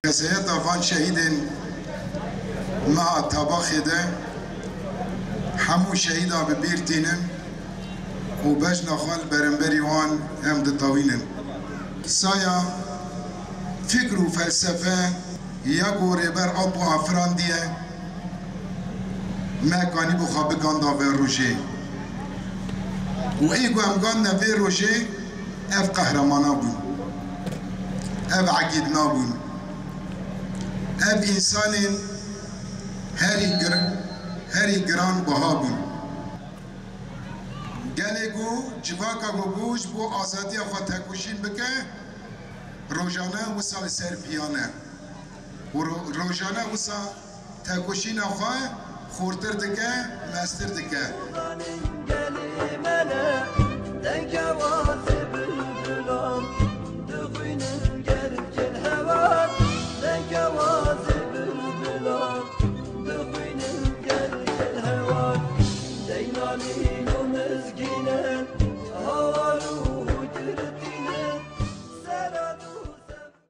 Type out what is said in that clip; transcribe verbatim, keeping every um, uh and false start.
Keseyeta van şehîdên meha Tabaxê de hemû şehîda bi bîr tînin û bejna xwe li beramberî wan em ditewînin. Saya fikr û felsefe ya ku Rêber Apo afirandiye, me kanîbû xwe biganda vê rojê. Û ê ku em gandine vê rojê, ev qehremana bûn. Ev egîdna bûn. Ev însanên herî gir-, herî giran biha bûn. Gelê ku civaka ku bû ji bo azadiya xwe tekoşîn bike, rojane wisa li ser piyan e. Û ro-, rojane wisa tekoşîna xwe xurtir dike, mestir dike. Gelê me ne, dengewazê bilbilan, dixwînin gerkên hewan, dengewazê bilbilan, dixwînin gerkên hewan, deynanî